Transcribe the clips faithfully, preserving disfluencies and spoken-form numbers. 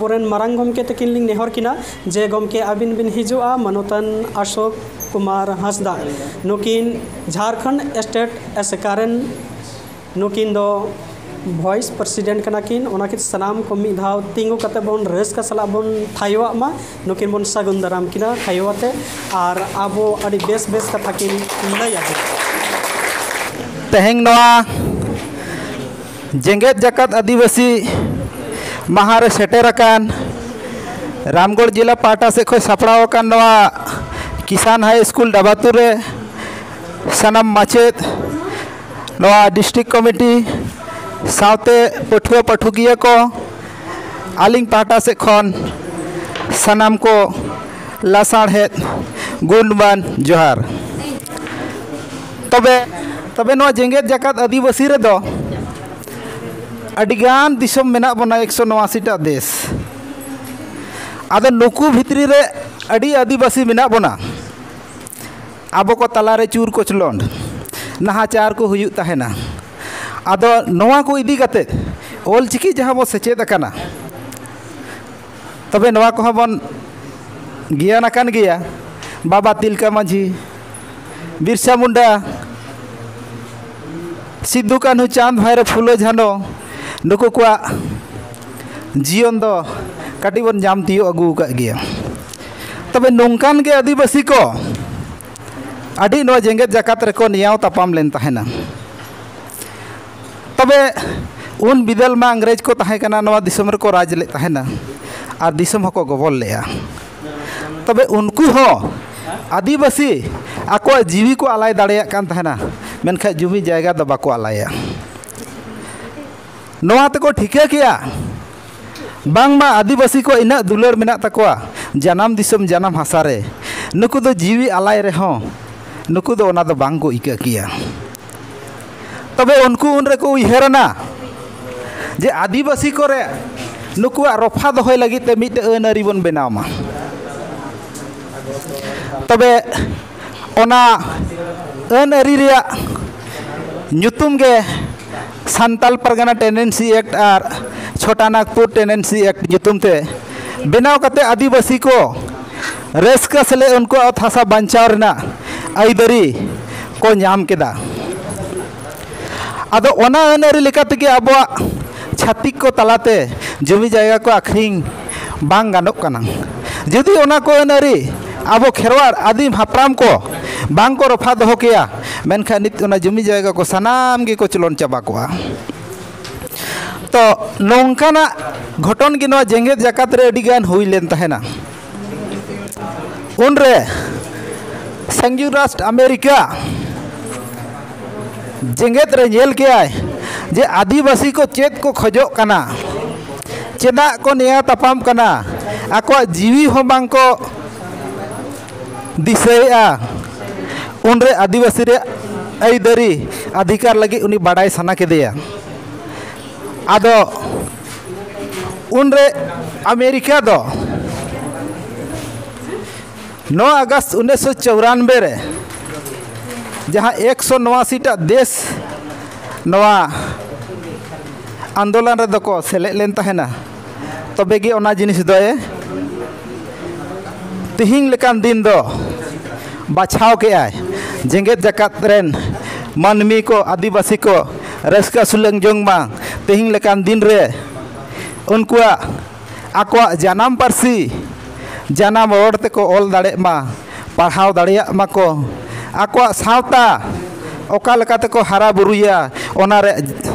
ᱟᱵᱚᱨᱮᱱ ᱢᱟᱨᱟᱝ ᱜᱚᱢᱠᱮ ᱛᱟᱹᱠᱤᱱ ᱞᱤᱧ ᱱᱮᱦᱚᱨ ᱠᱤᱱᱟ ᱡᱮ, ᱜᱚᱢᱠᱮ, ᱟᱹᱵᱤᱱ ᱵᱤᱱ ᱦᱤᱡᱩᱜᱼᱟ, ᱢᱟᱱᱚᱛᱟᱱ ᱚᱥᱳᱠ ᱠᱩᱢᱟᱨ ᱦᱟᱸᱥᱫᱟ᱾ ᱱᱩᱠᱤᱱ ᱡᱷᱟᱲᱠᱷᱚᱸᱰ ᱥᱴᱮᱴ ᱟᱥᱮᱠᱟ ᱨᱮᱱ ᱱᱩᱠᱤᱱ ᱫᱚ ᱵᱷᱟᱭᱤᱥ ᱯᱨᱮᱥᱤᱰᱮᱱᱴ ᱠᱟᱱᱟ ᱠᱤᱱ᱾ ᱚᱱᱟ ᱠᱷᱟᱹᱛᱤᱨ ᱥᱟᱱᱟᱢ ᱠᱚ ᱢᱤᱫ ᱫᱷᱟᱣ ᱛᱤᱸᱜᱩ ᱠᱟᱛᱮ ᱵᱚᱱ ᱨᱟᱹᱥᱠᱟᱹ ᱥᱟᱞᱟᱜ ᱵᱚᱱ ᱛᱷᱟᱭᱚᱣᱟᱜ ᱢᱟ᱾ ᱱᱩᱠᱤᱱ ᱵᱚᱱ ᱥᱟᱹᱜᱩᱱ ᱫᱟᱨᱟᱢ ᱠᱤᱱᱟ ᱛᱷᱟᱭᱚ ᱟᱛᱮ, ᱟᱨ ᱟᱵᱚ ᱟᱹᱰᱤ ᱵᱮᱥ ᱵᱮᱥ ᱠᱟᱛᱷᱟ ᱠᱤᱱ ᱞᱟᱹᱭ ᱟᱵᱚᱱᱟ᱾ ᱛᱮᱦᱮᱧ ᱱᱚᱣᱟ ᱡᱮᱜᱮᱛ ᱡᱟᱠᱟᱛ ᱟᱹᱫᱤᱵᱟᱹᱥᱤ ᱢᱟᱦᱟ ᱨᱮ ᱥᱮᱴᱮᱨ ᱟᱠᱟᱱ, ᱨᱟᱢᱜᱚᱲ ᱡᱮᱞᱟ ᱯᱟᱦᱴᱟ ᱥᱮᱫ ᱠᱷᱚᱱ ᱥᱟᱯᱲᱟᱣ ᱟᱠᱟᱱ ᱱᱚᱣᱟ ᱠᱤᱥᱟᱱ ᱦᱟᱭ ᱥᱠᱩᱞ ᱰᱟᱵᱟᱛᱩᱨ ᱨᱮ ᱥᱟᱱᱟᱢ ᱢᱟᱪᱮᱫ, ᱱᱚᱣᱟ ᱰᱤᱥᱴᱨᱤᱠᱴ ᱠᱚᱢᱤᱴᱤ ᱥᱟᱶᱛᱮ ᱯᱟᱹᱴᱷᱩᱣᱟᱹ ᱯᱟᱹᱴᱷᱩᱠᱤᱭᱟᱹ ᱠᱚ, ᱟᱹᱞᱤᱧ ᱯᱟᱦᱴᱟ ᱥᱮᱫ ᱠᱷᱚᱱ ᱥᱟᱱᱟᱢ ᱠᱚ ᱞᱟᱥᱟᱲᱦᱮᱫ ᱜᱩᱱᱢᱟᱱ ᱡᱚᱦᱟᱨ᱾ ᱛᱚᱵᱮ, ᱛᱚᱵᱮ ᱱᱚᱣᱟ ᱡᱮᱜᱮᱛ ᱡᱟᱠᱟᱛ ᱟᱹᱫᱤᱵᱟᱹᱥᱤ ᱨᱮᱫᱚ ᱟᱹᱰᱤᱜᱟᱱ ᱫᱤᱥᱚᱢ ᱢᱮᱱᱟᱜ ᱵᱚᱱᱟ, ᱮᱠᱥᱚ ᱱᱚᱣᱟᱥᱤ ᱴᱟ ᱫᱮᱥ᱾ ᱟᱫᱚ ᱱᱩᱠᱩ ᱵᱷᱤᱛᱨᱤ ᱨᱮ ᱟᱹᱰᱤ ᱟᱹᱫᱤᱵᱟᱹᱥᱤ ᱢᱮᱱᱟᱜ ᱵᱚᱱᱟ᱾ ᱟᱵᱚ ᱠᱚ ᱛᱟᱞᱟᱨᱮ ᱪᱩᱨ ᱠᱚᱪᱞᱚᱱ, ᱱᱟᱦᱟᱪᱟᱨ ᱠᱚ ᱦᱩᱭᱩᱜ ᱛᱟᱦᱮᱱᱟ᱾ ᱟᱫᱚ ᱱᱚᱣᱟ ᱠᱚ ᱤᱫᱤ ᱠᱟᱛᱮ ᱚᱞ ᱪᱤᱠᱤ ᱡᱟᱦᱟᱸ ᱵᱚ ᱥᱮᱪᱮᱫ ᱟᱠᱟᱱᱟ, ᱛᱚᱵᱮ ᱱᱚᱣᱟ ᱠᱚᱦᱚᱸ ᱵᱚᱱ ᱜᱮᱭᱟᱱ ᱟᱠᱟᱱ ᱜᱮᱭᱟ᱾ ᱵᱟᱵᱟ ᱛᱤᱞᱠᱟᱹ ᱢᱟᱹᱡᱷᱤ, ᱵᱤᱨᱥᱟ ᱢᱩᱱᱰᱟ, ᱥᱤᱫᱩ ᱠᱟᱹᱱᱦᱩ, ᱪᱟᱸᱫᱽ ᱵᱷᱟᱭᱨᱳ, ᱯᱷᱩᱞᱳ ᱡᱷᱟᱱᱳ, ᱱᱩᱠᱩ ᱠᱚᱣᱟᱜ ᱡᱤᱭᱚᱱ ᱫᱚ ᱠᱟᱹᱴᱤᱡ ᱵᱚᱱ ᱧᱟᱢ ᱛᱤᱭᱳᱜ ᱟᱹᱜᱩ ᱟᱠᱟᱫ ᱜᱮᱭᱟ᱾ ᱛᱚᱵᱮ ᱱᱚᱝᱠᱟᱱ ᱜᱮ ᱟᱹᱫᱤᱵᱟᱹᱥᱤ ᱠᱚ ᱟᱹᱰᱤ ᱱᱚᱣᱟ ᱡᱮᱜᱮᱛ ᱡᱟᱠᱟᱛ ᱨᱮᱠᱚ ᱱᱮᱭᱟᱣ ᱛᱟᱯᱟᱢ ᱞᱮᱱ ᱛᱟᱦᱮᱱᱟ᱾ ᱛᱚᱵᱮ ᱩᱱ ᱵᱤᱫᱟᱹᱞ ᱢᱟ ᱤᱝᱨᱮᱡᱽ ᱠᱚ ᱛᱟᱦᱮᱸ ᱠᱟᱱᱟ, ᱱᱚᱣᱟ ᱫᱤᱥᱚᱢ ᱨᱮᱠᱚ ᱨᱟᱡᱽ ᱞᱮᱫ ᱛᱟᱦᱮᱱᱟ ᱟᱨ ᱫᱤᱥᱚᱢ ᱦᱚᱸᱠᱚ ᱜᱚᱵᱚᱞ ᱞᱮᱫᱼᱟ᱾ ᱛᱚᱵᱮ ᱩᱱᱠᱩ ᱦᱚᱸ ᱟᱹᱫᱤᱵᱟᱹᱥᱤ ᱟᱠᱚᱣᱟᱜ ᱡᱤᱣᱤ ᱠᱚ ᱟᱞᱟᱭ ᱫᱟᱲᱮᱭᱟᱜ ᱠᱟᱱ ᱛᱟᱦᱮᱱᱟ, ᱢᱮᱱᱠᱷᱟᱱ ᱡᱩᱢᱤ ᱡᱟᱭᱜᱟ ᱫᱚ ᱵᱟᱠᱚ ᱟᱞᱟᱭᱟ᱾ ᱱᱚᱣᱟ ᱛᱮᱠᱚ ᱴᱷᱤᱠᱟᱹ ᱠᱮᱜᱼᱟ, ᱵᱟᱝᱢᱟ ᱟᱹᱫᱤᱵᱟᱹᱥᱤ ᱠᱚ ᱤᱱᱟᱹᱜ ᱫᱩᱞᱟᱹᱲ ᱢᱮᱱᱟᱜ ᱛᱟᱠᱚᱣᱟ ᱡᱟᱱᱟᱢ ᱫᱤᱥᱚᱢ, ᱡᱟᱱᱟᱢ ᱦᱟᱥᱟ ᱨᱮ, ᱱᱩᱠᱩ ᱫᱚ ᱡᱤᱣᱤ ᱟᱞᱟᱭ ᱨᱮᱦᱚᱸ ᱱᱩᱠᱩ ᱫᱚ ᱚᱱᱟ ᱫᱚ ᱵᱟᱝ ᱠᱚ ᱤᱠᱟᱹ ᱠᱮᱭᱟ᱾ ᱛᱚᱵᱮ ᱩᱱᱠᱩ ᱩᱱ ᱨᱮᱠᱚ ᱩᱭᱦᱟᱹᱨ ᱟᱱᱟ ᱡᱮ ᱟᱹᱫᱤᱵᱟᱹᱥᱤ ᱠᱚᱨᱮ ᱱᱩᱠᱩᱣᱟᱜ ᱨᱚᱯᱷᱟ ᱫᱚᱦᱚᱭ ᱞᱟᱹᱜᱤᱫ ᱛᱮ ᱢᱤᱫᱴᱮᱱ ᱟᱹᱱ ᱟᱹᱨᱤ ᱵᱚᱱ ᱵᱮᱱᱟᱣ ᱢᱟ᱾ ᱛᱚᱵᱮ ᱚᱱᱟ ᱟᱹᱱ ᱟᱹᱨᱤ ᱨᱮᱭᱟᱜ ᱧᱩᱛᱩᱢ ᱜᱮ ᱥᱟᱱᱛᱟᱞ ᱯᱟᱨᱜᱟᱱᱟ ᱴᱮᱱᱰᱮᱱᱥᱤ ᱮᱠᱴ ᱟᱨ ᱪᱷᱳᱴᱟ ᱱᱟᱜᱽᱯᱩᱨ ᱴᱮᱱᱮᱱᱥᱤ ᱮᱠᱴ ᱧᱩᱛᱩᱢ ᱛᱮ ᱵᱮᱱᱟᱣ ᱠᱟᱛᱮ ᱟᱹᱫᱤᱵᱟᱹᱥᱤ ᱠᱚ ᱨᱟᱹᱥᱠᱟᱹ ᱥᱮᱞᱮᱫ ᱩᱱᱠᱩᱣᱟᱜ ᱚᱛ ᱦᱟᱥᱟ ᱵᱟᱧᱪᱟᱣ ᱨᱮᱱᱟᱜ ᱟᱹᱭᱫᱟᱹᱨᱤ ᱠᱚ ᱧᱟᱢ ᱠᱮᱫᱟ᱾ ᱟᱫᱚ ᱚᱱᱟ ᱟᱹᱱ ᱟᱹᱨᱤ ᱞᱮᱠᱟ ᱛᱮᱜᱮ ᱟᱵᱚᱣᱟᱜ ᱪᱷᱟᱹᱛᱤᱠ ᱠᱚ ᱛᱟᱞᱟᱛᱮ ᱡᱚᱢᱤ ᱡᱟᱭᱜᱟ ᱠᱚ ᱟᱹᱠᱷᱨᱤᱧ ᱵᱟᱝ ᱜᱟᱱᱚᱜ ᱠᱟᱱᱟ᱾ ᱡᱩᱫᱤ ᱚᱱᱟ ᱠᱚ ᱟᱹᱱ ᱟᱹᱨᱤ ᱟᱵᱚ ᱠᱷᱮᱨᱣᱟᱲ ᱟᱹᱫᱤᱢ ᱦᱟᱯᱲᱟᱢ ᱠᱚ ᱵᱟᱝ ᱠᱚ ᱨᱚᱯᱷᱟ ᱫᱚᱦᱚ ᱠᱮᱭᱟ, ᱢᱮᱱᱠᱷᱟᱱ ᱱᱤᱛ ᱚᱱᱟ ᱡᱚᱢᱤ ᱡᱟᱭᱜᱟ ᱠᱚ ᱥᱟᱱᱟᱢ ᱜᱮᱠᱚ ᱪᱚᱞᱚᱱ ᱪᱟᱵᱟ ᱠᱚᱜᱼᱟ᱾ ᱛᱚ ᱱᱚᱝᱠᱟᱱᱟᱜ ᱜᱷᱚᱴᱚᱱ ᱜᱮ ᱱᱚᱣᱟ ᱡᱮᱜᱮᱛ ᱡᱟᱠᱟᱛ ᱨᱮ ᱟᱹᱰᱤ ᱜᱟᱱ ᱦᱩᱭ ᱞᱮᱱ ᱛᱟᱦᱮᱱᱟ᱾ ᱩᱱᱨᱮ ᱥᱚᱝᱭᱩᱠᱛ ᱨᱟᱥᱴᱨ ᱟᱢᱮᱨᱤᱠᱟ ᱡᱮᱜᱮᱛ ᱨᱮ ᱧᱮᱞ ᱠᱮᱜᱼᱟᱭ ᱡᱮ ᱟᱹᱫᱤᱵᱟᱹᱥᱤ ᱠᱚ ᱪᱮᱫ ᱠᱚ ᱠᱷᱚᱡᱚᱜ ᱠᱟᱱᱟ, ᱪᱮᱫᱟᱜ ᱠᱚ ᱱᱮᱭᱟᱣ ᱛᱟᱯᱟᱢ ᱠᱟᱱᱟ, ᱟᱠᱚᱣᱟᱜ ᱡᱤᱣᱤ ᱦᱚᱸ ᱵᱟᱝ ᱠᱚ ᱫᱤᱥᱟᱹᱭᱮᱫᱼᱟ᱾ ᱩᱱᱨᱮ ᱟᱹᱫᱤᱵᱟᱹᱥᱤ ᱨᱮᱭᱟᱜ ᱟᱹᱭᱫᱟᱹᱨᱤ ᱚᱫᱷᱤᱠᱟᱨ ᱞᱟᱹᱜᱤᱫ ᱩᱱᱤ ᱵᱟᱰᱟᱭ ᱥᱟᱱᱟ ᱠᱮᱫᱮᱭᱟ᱾ ᱟᱫᱚ ᱩᱱᱨᱮ ᱟᱢᱮᱨᱤᱠᱟ ᱫᱚ ᱱᱚᱣᱟ ᱟᱜᱚᱥᱴ ᱩᱱᱤᱥᱥᱚ ᱪᱚᱣᱨᱟᱱᱵᱮ ᱨᱮ ᱡᱟᱦᱟᱸ ᱮᱠᱥᱚ ᱱᱚᱣᱟᱥᱤ ᱴᱟᱜ ᱫᱮᱥ ᱱᱚᱣᱟ ᱟᱱᱫᱳᱞᱚᱱ ᱨᱮᱫᱚ ᱠᱚ ᱥᱮᱞᱮᱫ ᱞᱮᱱ ᱛᱟᱦᱮᱱᱟ, ᱛᱚᱵᱮ ᱜᱮ ᱚᱱᱟ ᱡᱤᱱᱤᱥ ᱫᱚᱭ ᱛᱤᱦᱤᱧ ᱞᱮᱠᱟᱱ ᱫᱤᱱ ᱫᱚ ᱵᱟᱪᱷᱟᱣ ᱠᱮᱜᱼᱟᱭ᱾ ᱡᱮᱜᱮᱛ ᱡᱟᱠᱟᱛ ᱨᱮᱱ ᱢᱟᱹᱱᱢᱤ ᱠᱚ, ᱟᱹᱫᱤᱵᱟᱹᱥᱤ ᱠᱚ ᱨᱟᱹᱥᱠᱟᱹ ᱥᱩᱞᱟᱹᱝ ᱡᱚᱝ ᱢᱟ᱾ ᱛᱤᱦᱤᱧ ᱞᱮᱠᱟᱱ ᱫᱤᱱ ᱨᱮ ᱩᱱᱠᱩᱣᱟᱜ ᱟᱠᱚᱣᱟᱜ ᱡᱟᱱᱟᱢ ᱯᱟᱹᱨᱥᱤ, ᱡᱟᱱᱟᱢ ᱨᱚᱲ ᱛᱮᱠᱚ ᱚᱞ ᱫᱟᱲᱮᱜ ᱢᱟ, ᱯᱟᱲᱦᱟᱣ ᱫᱟᱲᱮᱭᱟᱜ ᱢᱟᱠᱚ, ᱟᱠᱚᱣᱟᱜ ᱥᱟᱶᱛᱟ ᱚᱠᱟ ᱞᱮᱠᱟ ᱛᱮᱠᱚ ᱦᱟᱨᱟ ᱵᱩᱨᱩᱭᱟ, ᱚᱱᱟ ᱨᱮ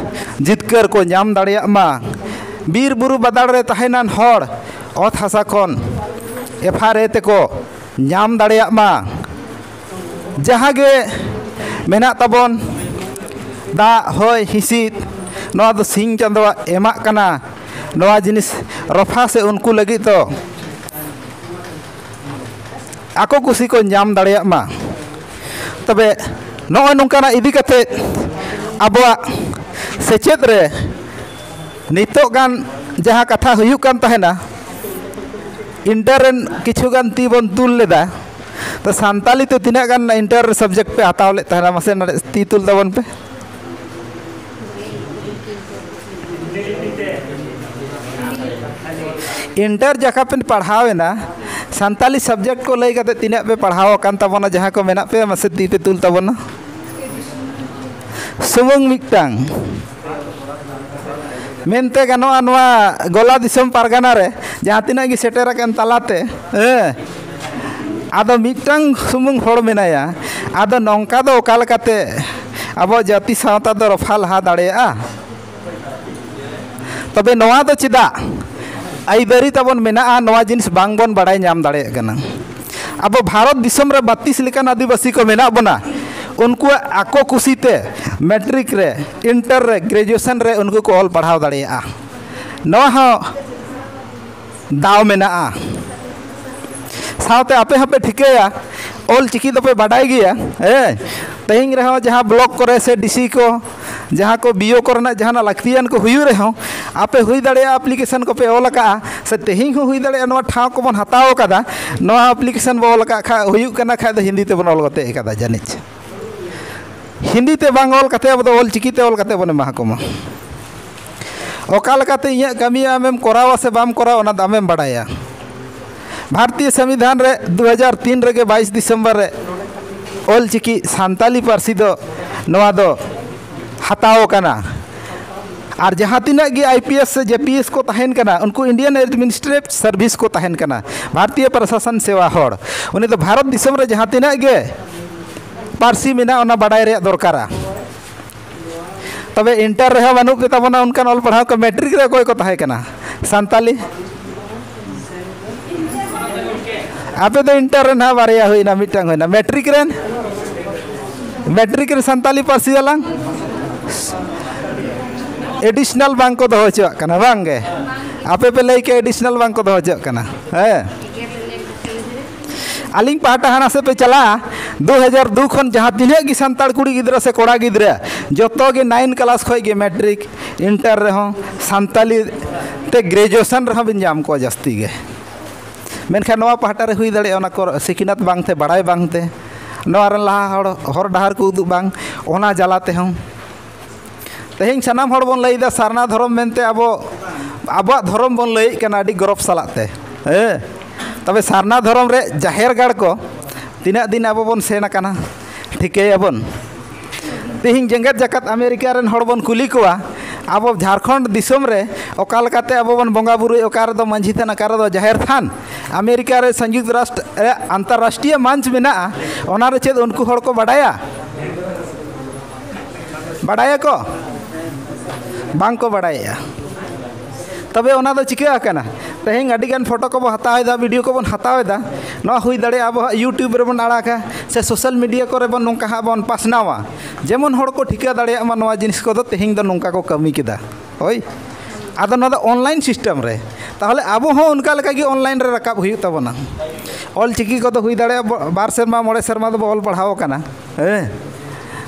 ᱡᱤᱛᱠᱟᱹᱨ ᱠᱚ ᱧᱟᱢ ᱫᱟᱲᱮᱭᱟᱜ ᱢᱟ᱾ ᱵᱤᱨ ᱵᱩᱨᱩ ᱵᱟᱫᱟᱲ ᱨᱮ ᱛᱟᱦᱮᱱᱟᱱ ᱦᱚᱲ ᱚᱛ ᱦᱟᱥᱟ ᱠᱷᱚᱱ ᱮᱯᱷᱟᱨᱮ ᱛᱮᱠᱚ ᱧᱟᱢ ᱫᱟᱲᱮᱭᱟᱜ ᱢᱟ᱾ ᱡᱟᱦᱟᱸ ᱜᱮ ᱢᱮᱱᱟᱜ ᱛᱟᱵᱚᱱ, ᱫᱟᱜ, ᱦᱚᱭ, ᱦᱤᱸᱥᱤᱫ, ᱱᱚᱣᱟ ᱫᱚ ᱥᱤᱧ ᱪᱟᱸᱫᱳᱣᱟᱜ ᱮᱢᱟᱜ ᱠᱟᱱᱟ᱾ ᱱᱚᱣᱟ ᱡᱤᱱᱤᱥ ᱨᱚᱯᱷᱟ ᱥᱮ ᱩᱱᱠᱩ ᱞᱟᱹᱜᱤᱫ ᱫᱚ ᱟᱠᱚ ᱠᱩᱥᱤ ᱠᱚ ᱧᱟᱢ ᱫᱟᱲᱮᱭᱟᱜ ᱢᱟ᱾ ᱛᱚᱵᱮ ᱱᱚᱜᱼᱚᱭ ᱱᱚᱝᱠᱟᱱᱟᱜ ᱤᱫᱤ ᱠᱟᱛᱮ ᱟᱵᱚᱣᱟᱜ ᱥᱮᱪᱮᱫ ᱨᱮ ᱱᱤᱛᱚᱜ ᱜᱟᱱ ᱡᱟᱦᱟᱸ ᱠᱟᱛᱷᱟ ᱦᱩᱭᱩᱜ ᱠᱟᱱ ᱛᱟᱦᱮᱱᱟ, ᱤᱱᱴᱟᱨ ᱨᱮᱱ ᱠᱤᱪᱷᱩ ᱜᱟᱱ ᱛᱤ ᱵᱚᱱ ᱛᱩᱞ ᱞᱮᱫᱟ᱾ ᱛᱚ ᱥᱟᱱᱛᱟᱞᱤ ᱛᱮ ᱛᱤᱱᱟᱹᱜ ᱜᱟᱱ ᱤᱱᱴᱟᱨ ᱨᱮ ᱥᱟᱵᱡᱮᱠᱴ ᱯᱮ ᱦᱟᱛᱟᱣ ᱞᱮᱫ ᱛᱟᱦᱮᱱᱟ? ᱢᱟᱥᱮ ᱱᱚᱰᱮ ᱛᱤ ᱛᱩᱞ ᱛᱟᱵᱚᱱ ᱯᱮ᱾ ᱤᱱᱴᱟᱨ ᱡᱟᱠᱷᱟ ᱯᱮ ᱯᱟᱲᱦᱟᱣ ᱮᱱᱟ, ᱥᱟᱱᱛᱟᱞᱤ ᱥᱟᱵᱡᱮᱠᱴ ᱠᱚ ᱞᱟᱹᱭ ᱠᱟᱛᱮ ᱛᱤᱱᱟᱹᱜ ᱯᱮ ᱯᱟᱲᱦᱟᱣ ᱟᱠᱟᱱ ᱛᱟᱵᱚᱱᱟ? ᱡᱟᱦᱟᱸ ᱠᱚ ᱢᱮᱱᱟᱜ ᱯᱮᱭᱟ, ᱢᱟᱥᱮ ᱛᱤ ᱯᱮ ᱛᱩᱞ ᱛᱟᱵᱚᱱᱟ᱾ ᱥᱩᱢᱩᱝ ᱢᱤᱫᱴᱟᱝ᱾ ᱢᱮᱱᱛᱮ ᱜᱟᱱᱚᱜᱼᱟ, ᱱᱚᱣᱟ ᱜᱚᱞᱟ ᱫᱤᱥᱚᱢ ᱯᱟᱨᱜᱟᱱᱟ ᱨᱮ ᱡᱟᱦᱟᱸ ᱛᱤᱱᱟᱹᱜ ᱜᱮ ᱥᱮᱴᱮᱨ ᱟᱠᱟᱱ ᱛᱟᱞᱟᱛᱮ, ᱦᱮᱸ, ᱟᱫᱚ ᱢᱤᱫᱴᱟᱝ ᱥᱩᱢᱩᱝ ᱦᱚᱲ ᱢᱮᱱᱟᱭᱟ᱾ ᱟᱫᱚ ᱱᱚᱝᱠᱟ ᱫᱚ ᱚᱠᱟ ᱞᱮᱠᱟᱛᱮ ᱟᱵᱚ ᱡᱟᱹᱛᱤ ᱥᱟᱶᱛᱟ ᱫᱚ ᱨᱚᱯᱷᱟ ᱞᱟᱦᱟ ᱫᱟᱲᱮᱭᱟᱜᱼᱟ? ᱛᱚᱵᱮ ᱱᱚᱣᱟ ᱫᱚ ᱪᱮᱫᱟᱜ ᱟᱹᱭᱫᱟᱹᱨᱤ ᱛᱟᱵᱚᱱ ᱢᱮᱱᱟᱜᱼᱟ, ᱱᱚᱣᱟ ᱡᱤᱱᱤᱥ ᱵᱟᱝᱵᱚᱱ ᱵᱟᱲᱟᱭ ᱧᱟᱢ ᱫᱟᱲᱮᱭᱟᱜ ᱠᱟᱱᱟ? ᱟᱵᱚ ᱵᱷᱟᱨᱚᱛ ᱫᱤᱥᱚᱢ ᱨᱮ ᱵᱟᱹᱛᱤᱥ ᱞᱮᱠᱟᱱ ᱟᱹᱫᱤᱵᱟᱹᱥᱤ ᱠᱚ ᱢᱮᱱᱟᱜ ᱵᱚᱱᱟ, ᱩᱱᱠᱩᱣᱟᱜ ᱟᱠᱚ ᱠᱩᱥᱤᱛᱮ ᱢᱮᱴᱨᱤᱠ ᱨᱮ, ᱤᱱᱴᱟᱨ ᱨᱮ, ᱜᱨᱮᱡᱩᱭᱮᱥᱚᱱ ᱨᱮ ᱩᱱᱠᱩ ᱠᱚ ᱚᱞ ᱯᱟᱲᱦᱟᱣ ᱫᱟᱲᱮᱭᱟᱜᱼᱟ᱾ ᱱᱚᱣᱟ ᱦᱚᱸ ᱫᱟᱣ ᱢᱮᱱᱟᱜᱼᱟ᱾ ᱥᱟᱶᱛᱮ ᱟᱯᱮ ᱦᱚᱸᱯᱮ ᱴᱷᱤᱠᱟᱹᱭᱟ, ᱚᱞ ᱪᱤᱠᱤ ᱫᱚᱯᱮ ᱵᱟᱰᱟᱭ ᱜᱮᱭᱟ, ᱦᱮᱸ? ᱛᱮᱦᱮᱧ ᱨᱮᱦᱚᱸ ᱡᱟᱦᱟᱸ ᱵᱞᱚᱠ ᱠᱚᱨᱮ ᱥᱮ ᱰᱤ ᱥᱤ ᱠᱚ, ᱡᱟᱦᱟᱸ ᱠᱚ ᱵᱤ ᱳ ᱠᱚᱨᱮᱱᱟᱜ ᱡᱟᱦᱟᱱᱟᱜ ᱞᱟᱹᱠᱛᱤᱭᱟᱱ ᱠᱚ ᱦᱩᱭᱩᱜ ᱨᱮᱦᱚᱸ, ᱟᱯᱮ ᱦᱩᱭ ᱫᱟᱲᱮᱭᱟᱜᱼᱟ ᱟᱯᱞᱤᱠᱮᱥᱚᱱ ᱠᱚᱯᱮ ᱚᱞ ᱟᱠᱟᱫᱼᱟ, ᱥᱮ ᱛᱮᱦᱮᱧ ᱦᱚᱸ ᱦᱩᱭ ᱫᱟᱲᱮᱭᱟᱜᱼᱟ ᱱᱚᱣᱟ ᱴᱷᱟᱶ ᱠᱚᱵᱚᱱ ᱦᱟᱛᱟᱣ ᱟᱠᱟᱫᱟ, ᱱᱚᱣᱟ ᱟᱯᱞᱤᱠᱮᱥᱚᱱ ᱵᱚ ᱚᱞ ᱟᱠᱟᱫ ᱠᱷᱟᱱ, ᱦᱩᱭᱩᱜ ᱠᱟᱱᱟ ᱠᱷᱟᱱ ᱫᱚ ᱦᱤᱱᱫᱤ ᱛᱮᱵᱚᱱ ᱚᱞ ᱠᱟᱛᱮ ᱟᱠᱟᱫᱟ ᱡᱟᱹᱱᱤᱡ᱾ ᱦᱤᱱᱫᱤ ᱛᱮ ᱵᱟᱝ ᱚᱞ ᱠᱟᱛᱮ ᱟᱵᱚ ᱫᱚ ᱚᱞ ᱪᱤᱠᱤ ᱛᱮ ᱚᱞ ᱠᱟᱛᱮ ᱵᱚᱱ ᱮᱢᱟ ᱠᱚᱢᱟ᱾ ᱚᱠᱟ ᱞᱮᱠᱟᱛᱮ ᱤᱧᱟᱹᱜ ᱠᱟᱹᱢᱤ ᱟᱢᱮᱢ ᱠᱚᱨᱟᱣᱟ ᱥᱮ ᱵᱟᱢ ᱠᱚᱨᱟᱣᱟ, ᱚᱱᱟ ᱫᱚ ᱟᱢᱮᱢ ᱵᱟᱰᱟᱭᱟ᱾ ᱵᱷᱟᱨᱚᱛᱤᱭᱚ ᱥᱚᱝᱵᱤᱫᱷᱟᱱ ᱨᱮ ᱫᱩ ᱦᱟᱡᱟᱨ ᱛᱤᱱ ᱨᱮᱜᱮ ᱵᱟᱭᱤᱥ ᱰᱤᱥᱮᱢᱵᱚᱨ ᱨᱮ ᱚᱞ ᱪᱤᱠᱤ ᱥᱟᱱᱛᱟᱞᱤ ᱯᱟᱹᱨᱥᱤ ᱫᱚ, ᱱᱚᱣᱟ ᱫᱚ ᱦᱟᱛᱟᱣ ᱟᱠᱟᱱᱟ᱾ ᱟᱨ ᱡᱟᱦᱟᱸ ᱛᱤᱱᱟᱹᱜ ᱜᱮ ᱟᱭ ᱯᱤ ᱮᱥ ᱥᱮ ᱡᱮ ᱯᱤ ᱮᱥ ᱠᱚ ᱛᱟᱦᱮᱱ ᱠᱟᱱᱟ, ᱩᱱᱠᱩ ᱤᱱᱰᱤᱭᱟᱱ ᱮᱰᱢᱤᱱᱤᱥᱴᱨᱮᱴᱤᱵᱷ ᱥᱟᱨᱵᱷᱤᱥ ᱠᱚ ᱛᱟᱦᱮᱱ ᱠᱟᱱᱟ, ᱵᱷᱟᱨᱚᱛᱤᱭᱚ ᱯᱨᱚᱥᱟᱥᱚᱱ ᱥᱮᱵᱟ ᱦᱚᱲ᱾ ᱩᱱᱤ ᱫᱚ ᱵᱷᱟᱨᱚᱛ ᱫᱤᱥᱚᱢ ᱨᱮ ᱡᱟᱦᱟᱸ ᱛᱤᱱᱟᱹᱜ ᱜᱮ ᱯᱟᱹᱨᱥᱤ ᱢᱮᱱᱟᱜᱼᱟ, ᱚᱱᱟ ᱵᱟᱰᱟᱭ ᱨᱮᱭᱟᱜ ᱫᱚᱨᱠᱟᱨᱟ᱾ ᱛᱚᱵᱮ ᱤᱱᱴᱟᱨ ᱨᱮᱦᱚᱸ ᱵᱟᱹᱱᱩᱜ ᱯᱮ ᱛᱟᱵᱚᱱᱟ ᱚᱱᱠᱟᱱ ᱚᱞ ᱯᱟᱲᱦᱟᱣ ᱠᱚ᱾ ᱢᱮᱴᱨᱤᱠ ᱨᱮ ᱚᱠᱚᱭ ᱠᱚ ᱛᱟᱦᱮᱸ ᱠᱟᱱᱟ ᱥᱟᱱᱛᱟᱞᱤ? ᱟᱯᱮ ᱫᱚ ᱤᱱᱴᱟᱨ ᱨᱮ ᱱᱟᱦᱟᱜ ᱵᱟᱨᱭᱟ ᱦᱩᱭᱱᱟ, ᱢᱤᱫᱴᱟᱝ ᱦᱩᱭᱱᱟ᱾ ᱢᱮᱴᱨᱤᱠ ᱨᱮᱱ, ᱢᱮᱴᱨᱤᱠ ᱨᱮ ᱥᱟᱱᱛᱟᱞᱤ ᱯᱟᱹᱨᱥᱤ ᱟᱞᱟᱝ ᱮᱰᱤᱥᱚᱱᱟᱞ ᱵᱟᱝ ᱠᱚ ᱫᱚᱦᱚ ᱦᱚᱪᱚᱣᱟᱜ ᱠᱟᱱᱟ, ᱵᱟᱝ ᱜᱮ? ᱟᱯᱮ ᱯᱮ ᱞᱟᱹᱭ ᱠᱮᱜᱼᱟ ᱮᱰᱤᱥᱚᱱᱟᱞ ᱵᱟᱝ ᱠᱚ ᱫᱚᱦᱚ ᱦᱚᱪᱚᱣᱟᱜ ᱠᱟᱱᱟ, ᱦᱮᱸ? ᱟᱹᱞᱤᱧ ᱯᱟᱦᱴᱟ ᱦᱟᱱᱟ ᱥᱮᱫ ᱯᱮ ᱪᱟᱞᱟᱜᱼᱟ, ᱫᱩ ᱦᱟᱡᱟᱨ ᱫᱩ ᱠᱷᱚᱱ ᱡᱟᱦᱟᱸ ᱛᱤᱱᱟᱹᱜ ᱜᱮ ᱥᱟᱱᱛᱟᱲ ᱠᱩᱲᱤ ᱜᱤᱫᱽᱨᱟᱹ ᱥᱮ ᱠᱚᱲᱟ ᱜᱤᱫᱽᱨᱟᱹ, ᱡᱚᱛᱚ ᱜᱮ ᱱᱟᱭᱤᱱ ᱠᱞᱟᱥ ᱠᱷᱚᱱ ᱜᱮ ᱢᱮᱴᱨᱤᱠ, ᱤᱱᱴᱟᱨ ᱨᱮᱦᱚᱸ ᱥᱟᱱᱛᱟᱞᱤ ᱛᱮ ᱜᱨᱮᱡᱩᱭᱮᱥᱚᱱ ᱨᱮᱦᱚᱸ ᱵᱤᱱ ᱧᱟᱢ ᱠᱚᱣᱟ ᱡᱟᱹᱥᱛᱤ ᱜᱮ᱾ ᱢᱮᱱᱠᱷᱟᱱ ᱱᱚᱣᱟ ᱯᱟᱦᱴᱟ ᱨᱮ ᱦᱩᱭ ᱫᱟᱲᱮᱭᱟᱜᱼᱟ, ᱚᱱᱟ ᱠᱚ ᱥᱤᱠᱷᱱᱟᱹᱛ ᱵᱟᱝᱛᱮ, ᱵᱟᱲᱟᱭ ᱵᱟᱝᱛᱮ, ᱱᱚᱣᱟ ᱨᱮᱱ ᱞᱟᱦᱟ ᱦᱚᱲ ᱦᱚᱨ ᱰᱟᱦᱟᱨ ᱠᱚ ᱩᱫᱩᱜ ᱵᱟᱝ, ᱚᱱᱟ ᱡᱟᱞᱟ ᱛᱮᱦᱚᱸ ᱛᱮᱦᱮᱧ ᱥᱟᱱᱟᱢ ᱦᱚᱲ ᱵᱚᱱ ᱞᱟᱹᱭᱫᱟ ᱥᱟᱨᱱᱟ ᱫᱷᱚᱨᱚᱢ ᱢᱮᱱᱛᱮ ᱟᱵᱚ ᱟᱵᱚᱣᱟᱜ ᱫᱷᱚᱨᱚᱢ ᱵᱚᱱ ᱞᱟᱹᱭᱮᱫ ᱠᱟᱱᱟ ᱟᱹᱰᱤ ᱜᱚᱨᱚᱵᱽ ᱥᱟᱞᱟᱜ ᱛᱮ᱾ ᱦᱮᱸ, ᱛᱚᱵᱮ ᱥᱟᱨᱱᱟ ᱫᱷᱚᱨᱚᱢ ᱨᱮ ᱡᱟᱦᱮᱨ ᱜᱟᱲ ᱠᱚ ᱛᱤᱱᱟᱹᱜ ᱫᱤᱱ ᱟᱵᱚ ᱵᱚᱱ ᱥᱮᱱ ᱟᱠᱟᱱᱟ? ᱴᱷᱤᱠᱟᱹᱭᱟᱵᱚᱱ᱾ ᱛᱮᱦᱮᱧ ᱡᱮᱜᱮᱛ ᱡᱟᱠᱟᱛ ᱟᱢᱮᱨᱤᱠᱟ ᱨᱮᱱ ᱦᱚᱲ ᱵᱚᱱ ᱠᱩᱞᱤ ᱠᱚᱣᱟ, ᱟᱵᱚ ᱡᱷᱟᱲᱠᱷᱚᱸᱰ ᱫᱤᱥᱚᱢ ᱨᱮ ᱚᱠᱟ ᱞᱮᱠᱟᱛᱮ ᱟᱵᱚ ᱵᱚᱱ ᱵᱚᱸᱜᱟ ᱵᱩᱨᱩᱭ, ᱚᱠᱟ ᱨᱮᱫᱚ ᱢᱟᱹᱡᱷᱤ ᱛᱷᱟᱱ, ᱚᱠᱟ ᱨᱮᱫᱚ ᱡᱟᱦᱮᱨ ᱛᱷᱟᱱ? ᱟᱢᱮᱨᱤᱠᱟ ᱨᱮ ᱥᱚᱝᱭᱩᱠᱛ ᱨᱟᱥᱴᱨ ᱨᱮ ᱟᱱᱛᱟᱨᱨᱟᱥᱴᱨᱤᱭᱚ ᱢᱚᱧᱪ ᱢᱮᱱᱟᱜᱼᱟ, ᱚᱱᱟ ᱨᱮ ᱪᱮᱫ ᱩᱱᱠᱩ ᱦᱚᱲ ᱠᱚ ᱵᱟᱰᱟᱭᱟ? ᱵᱟᱰᱟᱭᱟᱠᱚ? ᱵᱟᱝ ᱠᱚ ᱵᱟᱰᱟᱭᱮᱜᱼᱟ᱾ ᱛᱚᱵᱮ ᱚᱱᱟ ᱫᱚ ᱪᱤᱠᱟᱹ ᱟᱠᱟᱱᱟ? ᱛᱮᱦᱮᱧ ᱟᱹᱰᱤ ᱜᱟᱱ ᱯᱷᱳᱴᱳ ᱠᱚᱵᱚ ᱦᱟᱛᱟᱣ ᱮᱫᱟ, ᱵᱷᱤᱰᱤᱭᱳ ᱠᱚᱵᱚᱱ ᱦᱟᱛᱟᱣ ᱮᱫᱟ, ᱱᱚᱣᱟ ᱦᱩᱭ ᱫᱟᱲᱮᱭᱟᱜᱼᱟ ᱟᱵᱚᱣᱟᱜ YouTube ᱨᱮᱵᱚᱱ ᱟᱲᱟᱜᱟ, ᱥᱮ ᱥᱳᱥᱟᱞ ᱢᱤᱰᱤᱭᱟ ᱠᱚᱨᱮ ᱵᱚᱱ ᱱᱚᱝᱠᱟ ᱦᱟᱸᱜ ᱵᱚᱱ ᱯᱟᱥᱱᱟᱣᱟ, ᱡᱮᱢᱚᱱ ᱦᱚᱲ ᱠᱚ ᱴᱷᱤᱠᱟᱹ ᱫᱟᱲᱮᱭᱟᱜ ᱢᱟ ᱱᱚᱣᱟ ᱡᱤᱱᱤᱥ ᱠᱚᱫᱚ ᱛᱮᱦᱮᱧ ᱫᱚ ᱱᱚᱝᱠᱟ ᱠᱚ ᱠᱟᱹᱢᱤ ᱠᱮᱫᱟ᱾ ᱦᱳᱭ, ᱟᱫᱚ ᱱᱚᱣᱟ ᱫᱚ ᱚᱱᱞᱟᱭᱤᱱ ᱥᱤᱥᱴᱮᱢ ᱨᱮ, ᱛᱟᱦᱚᱞᱮ ᱟᱵᱚ ᱦᱚᱸ ᱚᱱᱠᱟ ᱞᱮᱠᱟ ᱜᱮ ᱚᱱᱞᱟᱭᱤᱱ ᱨᱮ ᱨᱟᱠᱟᱵ ᱦᱩᱭᱩᱜ ᱛᱟᱵᱚᱱᱟ᱾ ᱚᱞ ᱪᱤᱠᱤ ᱠᱚᱫᱚ ᱦᱩᱭ ᱫᱟᱲᱮᱭᱟᱜᱼᱟ ᱵᱚ-, ᱵᱟᱨ ᱥᱮᱨᱢᱟ, ᱢᱚᱬᱮ ᱥᱮᱨᱢᱟ ᱫᱚᱵᱚ ᱚᱞ ᱯᱟᱲᱦᱟᱣ ᱟᱠᱟᱱᱟ᱾ ᱦᱮᱸ,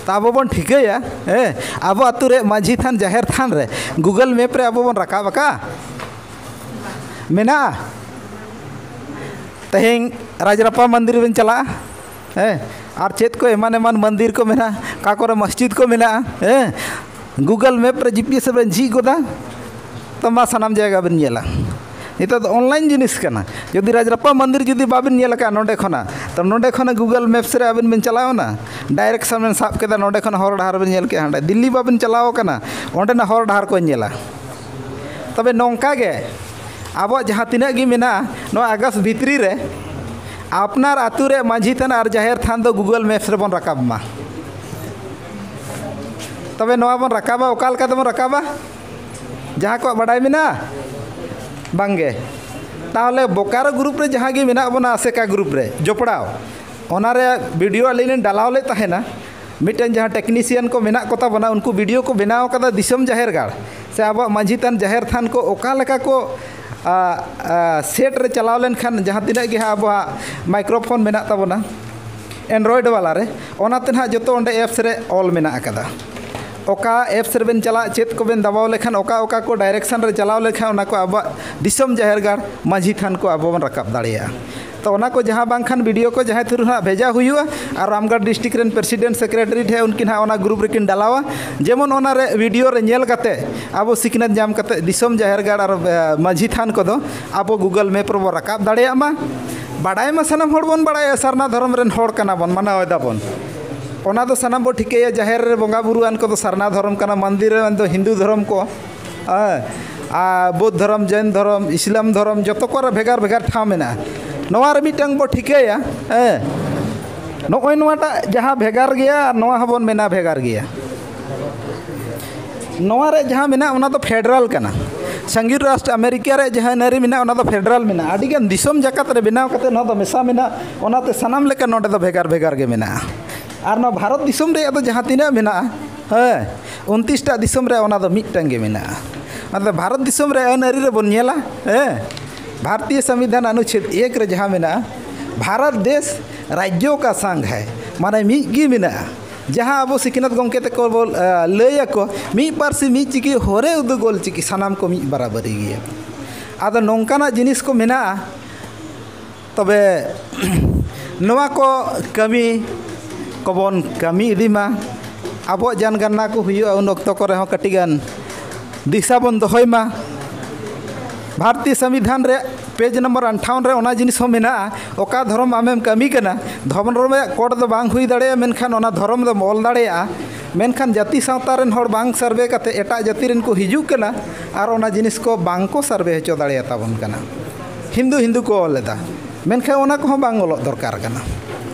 ᱛᱚ ᱟᱵᱚ ᱵᱚᱱ ᱴᱷᱤᱠᱟᱹᱭᱟ, ᱦᱮᱸ, ᱟᱵᱚ ᱟᱹᱛᱩ ᱨᱮ ᱢᱟᱹᱡᱷᱤ ᱛᱷᱟᱱ, ᱡᱟᱦᱮᱨ ᱛᱷᱟᱱ ᱨᱮ Google Map ᱨᱮ ᱟᱵᱚ ᱵᱚᱱ ᱨᱟᱠᱟᱵ ᱟᱠᱟᱫᱼᱟ? ᱢᱮᱱᱟᱜᱼᱟ? ᱛᱮᱦᱮᱧ ᱨᱟᱡᱽᱨᱟᱯᱟ ᱢᱚᱱᱫᱤᱨ ᱵᱮᱱ ᱪᱟᱞᱟᱜᱼᱟ, ᱦᱮᱸ, ᱟᱨ ᱪᱮᱫ ᱠᱚ ᱮᱢᱟᱱ ᱮᱢᱟᱱ ᱢᱚᱱᱫᱤᱨ ᱠᱚ ᱢᱮᱱᱟᱜᱼᱟ, ᱚᱠᱟ ᱠᱚᱨᱮ ᱢᱚᱥᱡᱤᱫ ᱠᱚ ᱢᱮᱱᱟᱜᱼᱟ, ᱦᱮᱸ, Google Map ᱨᱮ GPS ᱵᱮᱱ ᱡᱷᱤᱡ ᱜᱚᱫᱟ, ᱛᱚ ᱢᱟ ᱥᱟᱱᱟᱢ ᱡᱟᱭᱜᱟ ᱵᱮᱱ ᱧᱮᱞᱟ᱾ ᱱᱤᱛᱚᱜ ᱫᱚ ᱚᱱᱞᱟᱭᱤᱱ ᱡᱤᱱᱤᱥ ᱠᱟᱱᱟ᱾ ᱡᱩᱫᱤ ᱨᱟᱡᱽᱨᱟᱯᱟ ᱢᱚᱱᱫᱤᱨ ᱡᱩᱫᱤ ᱵᱟᱵᱮᱱ ᱧᱮᱞ ᱟᱠᱟᱫ ᱱᱚᱸᱰᱮ ᱠᱷᱚᱱᱟᱜ, ᱛᱚ ᱱᱚᱸᱰᱮ ᱠᱷᱚᱱᱟᱜ Google Maps ᱨᱮ ᱟᱵᱮᱱ ᱵᱮᱱ ᱪᱟᱞᱟᱣᱱᱟ, ᱰᱟᱭᱨᱮᱠᱥᱚᱱ ᱵᱮᱱ ᱥᱟᱵ ᱠᱮᱫᱟ, ᱱᱚᱸᱰᱮ ᱠᱷᱚᱱ ᱦᱚᱨ ᱰᱟᱦᱟᱨ ᱵᱮᱱ ᱧᱮᱞ ᱠᱮᱫᱟ, ᱦᱟᱸᱰᱮ ᱫᱤᱞᱞᱤ ᱵᱟᱵᱮᱱ ᱪᱟᱞᱟᱣ ᱟᱠᱟᱱᱟ, ᱚᱸᱰᱮᱱᱟᱜ ᱦᱚᱨ ᱰᱟᱦᱟᱨ ᱠᱚ ᱧᱮᱞᱟ᱾ ᱛᱚᱵᱮ ᱱᱚᱝᱠᱟ ᱜᱮ ᱟᱵᱚᱣᱟᱜ ᱡᱟᱦᱟᱸ ᱛᱤᱱᱟᱹᱜ ᱜᱮ ᱢᱮᱱᱟᱜᱼᱟ, ᱱᱚᱣᱟ ᱟᱜᱚᱥᱴ ᱵᱷᱤᱛᱨᱤ ᱨᱮ ᱟᱯᱱᱟᱨ ᱟᱹᱛᱩ ᱨᱮ ᱢᱟᱹᱡᱷᱤ ᱛᱷᱟᱱ ᱟᱨ ᱡᱟᱦᱮᱨ ᱛᱷᱟᱱ ᱫᱚ Google Maps ᱨᱮᱵᱚᱱ ᱨᱟᱠᱟᱵ ᱢᱟ᱾ ᱛᱚᱵᱮ ᱱᱚᱣᱟ ᱵᱚᱱ ᱨᱟᱠᱟᱵᱟ, ᱚᱠᱟ ᱞᱮᱠᱟ ᱛᱮᱵᱚᱱ ᱨᱟᱠᱟᱵᱟ? ᱡᱟᱦᱟᱸ ᱠᱚᱣᱟᱜ ᱵᱟᱰᱟᱭ ᱢᱮᱱᱟᱜᱼᱟ? ᱵᱟᱝᱜᱮ᱾ ᱛᱟᱦᱚᱞᱮ ᱵᱳᱠᱟᱨᱳ ᱜᱨᱩᱯ ᱨᱮ ᱡᱟᱦᱟᱸ ᱜᱮ ᱢᱮᱱᱟᱜ ᱵᱚᱱᱟ, ᱟᱥᱮᱠᱟ ᱜᱨᱩᱯ ᱨᱮ ᱡᱚᱯᱲᱟᱣ, ᱚᱱᱟ ᱨᱮ ᱵᱷᱤᱰᱤᱭᱳ ᱟᱹᱞᱤᱧ ᱞᱤᱧ ᱰᱟᱞᱟᱣ ᱞᱮᱫ ᱛᱟᱦᱮᱱᱟ᱾ ᱢᱤᱫᱴᱮᱱ ᱡᱟᱦᱟᱸ ᱴᱮᱠᱱᱤᱥᱤᱭᱟᱱ ᱠᱚ ᱢᱮᱱᱟᱜ ᱠᱚ ᱛᱟᱵᱚᱱᱟ, ᱩᱱᱠᱩ ᱵᱷᱤᱰᱤᱭᱳ ᱠᱚ ᱵᱮᱱᱟᱣ ᱠᱟᱫᱟ ᱫᱤᱥᱚᱢ ᱡᱟᱦᱮᱨ ᱜᱟᱲ ᱥᱮ ᱟᱵᱚᱣᱟᱜ ᱢᱟᱹᱡᱷᱤ ᱛᱷᱟᱱ, ᱡᱟᱦᱮᱨ ᱛᱷᱟᱱ ᱠᱚ ᱚᱠᱟ ᱞᱮᱠᱟ ᱠᱚ, ᱟ, ᱟ, ᱥᱮᱴ ᱨᱮ ᱪᱟᱞᱟᱣ ᱞᱮᱱᱠᱷᱟᱱ ᱡᱟᱦᱟᱸ ᱛᱤᱱᱟᱹᱜ ᱜᱮ ᱦᱟᱸᱜ ᱟᱵᱚᱣᱟᱜ ᱢᱟᱭᱠᱨᱳᱯᱷᱳᱱ ᱢᱮᱱᱟᱜ ᱛᱟᱵᱚᱱᱟ Android ᱵᱟᱞᱟ ᱨᱮ, ᱚᱱᱟ ᱛᱮ ᱱᱟᱦᱟᱜ ᱡᱚᱛᱚ ᱚᱸᱰᱮ ᱮᱯᱥ ᱨᱮ ᱚᱞ ᱢᱮᱱᱟᱜ ᱟᱠᱟᱫᱟ᱾ ᱚᱠᱟ ᱮᱯᱥ ᱨᱮᱵᱮᱱ ᱪᱟᱞᱟᱜ, ᱪᱮᱫ ᱠᱚᱵᱮᱱ ᱫᱟᱵᱟᱣ ᱞᱮᱠᱷᱟᱱ, ᱚᱠᱟ ᱚᱠᱟ ᱠᱚ ᱰᱟᱭᱨᱮᱠᱥᱚᱱ ᱨᱮ ᱪᱟᱞᱟᱣ ᱞᱮᱠᱷᱟᱱ ᱚᱱᱟ ᱠᱚ ᱟᱵᱚᱣᱟᱜ ᱫᱤᱥᱚᱢ ᱡᱟᱦᱮᱨ ᱜᱟᱲ ᱢᱟᱹᱡᱷᱤ ᱛᱷᱟᱱ ᱠᱚ ᱟᱵᱚ ᱵᱚᱱ ᱨᱟᱠᱟᱵ ᱫᱟᱲᱮᱭᱟᱜᱼᱟ᱾ ᱛᱚ ᱚᱱᱟ ᱠᱚ ᱡᱟᱦᱟᱸ ᱵᱟᱝᱠᱷᱟᱱ ᱵᱷᱤᱰᱤᱭᱳ ᱠᱚ ᱡᱟᱦᱟᱸᱭ ᱛᱷᱨᱩ ᱦᱟᱸᱜ ᱵᱷᱮᱡᱟ ᱦᱩᱭᱩᱜᱼᱟ, ᱟᱨ ᱨᱟᱢᱜᱚᱲ ᱰᱤᱥᱴᱨᱤᱠᱴ ᱨᱮᱱ ᱯᱨᱮᱥᱤᱰᱮᱱᱴ ᱥᱮᱠᱨᱮᱴᱟᱨᱤ ᱴᱷᱮᱱ ᱩᱱᱠᱤᱱ ᱦᱟᱸᱜ ᱚᱱᱟ ᱜᱨᱩᱯ ᱨᱮᱠᱤᱱ ᱰᱟᱞᱟᱣᱟ, ᱡᱮᱢᱚᱱ ᱚᱱᱟ ᱨᱮ ᱵᱷᱤᱰᱤᱭᱳ ᱨᱮ ᱧᱮᱞ ᱠᱟᱛᱮ ᱟᱵᱚ ᱥᱤᱠᱷᱱᱟᱹᱛ ᱧᱟᱢ ᱠᱟᱛᱮ ᱫᱤᱥᱚᱢ ᱡᱟᱦᱮᱨ ᱜᱟᱲ ᱟᱨ, ᱮ, ᱢᱟᱹᱡᱷᱤ ᱛᱷᱟᱱ ᱠᱚᱫᱚ ᱟᱵᱚ ᱜᱩᱜᱚᱞ ᱢᱮᱯ ᱨᱮᱵᱚ ᱨᱟᱠᱟᱵ ᱫᱟᱲᱮᱭᱟᱜ ᱢᱟ᱾ ᱵᱟᱰᱟᱭ ᱢᱟ ᱥᱟᱱᱟᱢ ᱦᱚᱲ ᱵᱚᱱ ᱵᱟᱲᱟᱭᱟ, ᱥᱟᱨᱱᱟ ᱫᱷᱚᱨᱚᱢ ᱨᱮᱱ ᱦᱚᱲ ᱠᱟᱱᱟ ᱵᱚᱱ, ᱢᱟᱱᱟᱣ ᱮᱫᱟ ᱵᱚᱱ, ᱚᱱᱟ ᱫᱚ ᱥᱟᱱᱟᱢ ᱵᱚ ᱴᱷᱤᱠᱟᱹᱭᱟ᱾ ᱡᱟᱦᱮᱨ ᱨᱮ ᱵᱚᱸᱜᱟ ᱵᱩᱨᱩᱣᱟᱱ ᱠᱚᱫᱚ ᱥᱟᱨᱱᱟ ᱫᱷᱚᱨᱚᱢ ᱠᱟᱱᱟ, ᱢᱚᱱᱫᱤᱨ ᱨᱮᱱ ᱫᱚ ᱦᱤᱱᱫᱩ ᱫᱷᱚᱨᱚᱢ ᱠᱚ, ᱦᱮᱸ, ᱟᱨ ᱵᱳᱫᱽᱫᱷ ᱫᱷᱚᱨᱚᱢ, ᱡᱮᱱ ᱫᱷᱚᱨᱚᱢ, ᱤᱥᱞᱟᱢ ᱫᱷᱚᱨᱚᱢ, ᱡᱚᱛᱚ ᱠᱚᱨᱮ ᱵᱷᱮᱜᱟᱨ ᱵᱷᱮᱜᱟᱨ ᱴᱷᱟᱶ ᱢᱮᱱᱟᱜᱼᱟ᱾ ᱱᱚᱣᱟ ᱨᱮ ᱢᱤᱫᱴᱟᱝ ᱵᱚ ᱴᱷᱤᱠᱟᱹᱭᱟ, ᱦᱮᱸ, ᱱᱚᱜᱼᱚᱭ ᱱᱚᱣᱟᱴᱟᱜ ᱡᱟᱦᱟᱸ ᱵᱷᱮᱜᱟᱨ ᱜᱮᱭᱟ ᱟᱨ ᱱᱚᱣᱟ ᱦᱚᱸᱵᱚᱱ ᱢᱮᱱᱟ ᱵᱷᱮᱜᱟᱨ ᱜᱮᱭᱟ᱾ ᱱᱚᱣᱟ ᱨᱮ ᱡᱟᱦᱟᱸ ᱢᱮᱱᱟᱜᱼᱟ, ᱚᱱᱟ ᱫᱚ ᱯᱷᱮᱰᱟᱨᱟᱞ ᱠᱟᱱᱟ᱾ ᱥᱟᱸᱜᱤᱨ ᱨᱟᱥᱴᱨ ᱟᱢᱮᱨᱤᱠᱟ ᱨᱮ ᱡᱟᱦᱟᱸ ᱟᱹᱱ ᱟᱹᱨᱤ ᱢᱮᱱᱟᱜᱼᱟ, ᱚᱱᱟ ᱫᱚ ᱯᱷᱮᱰᱟᱨᱟᱞ ᱢᱮᱱᱟᱜᱼᱟ᱾ ᱟᱹᱰᱤᱜᱟᱱ ᱫᱤᱥᱚᱢ ᱡᱟᱠᱟᱛ ᱨᱮ ᱵᱮᱱᱟᱣ ᱠᱟᱛᱮ ᱱᱚᱣᱟ ᱫᱚ ᱢᱮᱥᱟ ᱢᱮᱱᱟᱜᱼᱟ, ᱚᱱᱟᱛᱮ ᱥᱟᱱᱟᱢ ᱞᱮᱠᱟ ᱱᱚᱰᱮ ᱫᱚ ᱵᱷᱮᱜᱟᱨ ᱵᱷᱮᱜᱟᱨ ᱜᱮ ᱢᱮᱱᱟᱜᱼᱟ᱾ ᱟᱨ ᱱᱚᱣᱟ ᱵᱷᱟᱨᱚᱛ ᱫᱤᱥᱚᱢ ᱨᱮᱭᱟᱜ ᱫᱚ ᱡᱟᱦᱟᱸ ᱛᱤᱱᱟᱹᱜ ᱢᱮᱱᱟᱜᱼᱟ, ᱦᱮᱸ, ᱩᱱᱛᱤᱥ ᱴᱟᱜ ᱫᱤᱥᱚᱢ ᱨᱮ ᱚᱱᱟ ᱫᱚ ᱢᱤᱫᱴᱟᱝ ᱜᱮ ᱢᱮᱱᱟᱜᱼᱟ᱾ ᱚᱱᱟᱛᱮ ᱵᱷᱟᱨᱚᱛ ᱫᱤᱥᱚᱢ ᱨᱮ ᱟᱹᱱ ᱟᱹᱨᱤ ᱨᱮᱵᱚᱱ ᱧᱮᱞᱟ, ᱦᱮᱸ, ᱵᱷᱟᱨᱚᱛᱤᱭᱚ ᱥᱚᱝᱵᱤᱫᱷᱟᱱ ᱚᱱᱩᱪᱷᱮᱫ ᱮᱠ ᱨᱮ ᱡᱟᱦᱟᱸ ᱢᱮᱱᱟᱜᱼᱟ, ᱵᱷᱟᱨᱚᱛ ᱫᱮᱥ ᱨᱟᱡᱽᱡᱚ ᱠᱟ ᱥᱟᱝᱜᱷ ᱦᱟᱭ, ᱢᱟᱱᱮ ᱢᱤᱫ ᱜᱮ ᱢᱮᱱᱟᱜᱼᱟ᱾ ᱡᱟᱦᱟᱸ ᱟᱵᱚ ᱥᱤᱠᱷᱱᱟᱹᱛ ᱜᱚᱢᱠᱮ ᱛᱟᱠᱚ ᱵᱚ, ᱟ, ᱞᱟᱹᱭ ᱟᱠᱚ, ᱢᱤᱫ ᱯᱟᱹᱨᱥᱤ ᱢᱤᱫ ᱪᱤᱠᱤ ᱦᱚᱨᱮ ᱩᱫᱩᱜ ᱚᱞ ᱪᱤᱠᱤ, ᱥᱟᱱᱟᱢ ᱠᱚ ᱢᱤᱫ ᱵᱟᱨᱟᱵᱟᱹᱨᱤ ᱜᱮᱭᱟ᱾ ᱟᱫᱚ ᱱᱚᱝᱠᱟᱱᱟᱜ ᱡᱤᱱᱤᱥ ᱠᱚ ᱢᱮᱱᱟᱜᱼᱟ᱾ ᱛᱚᱵᱮ ᱱᱚᱣᱟ ᱠᱚ ᱠᱟᱹᱢᱤ ᱠᱚᱵᱚᱱ ᱠᱟᱹᱢᱤ ᱤᱫᱤ ᱢᱟ᱾ ᱟᱵᱚᱣᱟᱜ ᱡᱟᱱ ᱜᱟᱱᱱᱟ ᱠᱚ ᱦᱩᱭᱩᱜᱼᱟ, ᱩᱱ ᱚᱠᱛᱚ ᱠᱚᱨᱮ ᱦᱚᱸ ᱠᱟᱹᱴᱤᱡ ᱜᱟᱱ ᱫᱤᱥᱟ ᱵᱚᱱ ᱫᱚᱦᱚᱭ ᱢᱟ᱾ ᱵᱷᱟᱨᱚᱛᱤᱭᱚ ᱥᱚᱝᱵᱤᱫᱷᱟᱱ ᱨᱮ ᱯᱮᱡᱽ ᱱᱚᱢᱵᱚᱨ ᱟᱴᱷᱟᱣᱚᱱ ᱨᱮ ᱚᱱᱟ ᱡᱤᱱᱤᱥ ᱦᱚᱸ ᱢᱮᱱᱟᱜᱼᱟ, ᱚᱠᱟ ᱫᱷᱚᱨᱚᱢ ᱟᱢᱮᱢ ᱠᱟᱹᱢᱤ ᱠᱟᱱᱟ, ᱫᱷᱚᱨᱚᱢ ᱨᱮᱭᱟᱜ ᱠᱳᱰ ᱫᱚ ᱵᱟᱝ ᱦᱩᱭ ᱫᱟᱲᱮᱭᱟᱜᱼᱟ, ᱢᱮᱱᱠᱷᱟᱱ ᱚᱱᱟ ᱫᱷᱚᱨᱚᱢ ᱫᱚᱢ ᱚᱞ ᱫᱟᱲᱮᱭᱟᱜᱼᱟ᱾ ᱢᱮᱱᱠᱷᱟᱱ ᱡᱟᱹᱛᱤ ᱥᱟᱶᱛᱟ ᱨᱮᱱ ᱦᱚᱲ ᱵᱟᱝ ᱥᱟᱨᱵᱷᱮ ᱠᱟᱛᱮ ᱮᱴᱟᱜ ᱡᱟᱹᱛᱤ ᱨᱮᱱ ᱠᱚ ᱦᱤᱡᱩᱜ ᱠᱟᱱᱟ ᱟᱨ ᱚᱱᱟ ᱡᱤᱱᱤᱥ ᱠᱚ ᱵᱟᱝ ᱠᱚ ᱥᱟᱨᱵᱷᱮ ᱦᱚᱪᱚ ᱫᱟᱲᱮᱭᱟᱛᱟᱵᱚᱱ ᱠᱟᱱᱟ᱾ ᱦᱤᱱᱫᱩ ᱦᱤᱱᱫᱩ ᱠᱚ ᱚᱞ ᱮᱫᱟ, ᱢᱮᱱᱠᱷᱟᱱ ᱚᱱᱟ ᱠᱚᱦᱚᱸ ᱵᱟᱝ ᱚᱞᱚᱜ ᱫᱚᱨᱠᱟᱨ ᱠᱟᱱᱟ᱾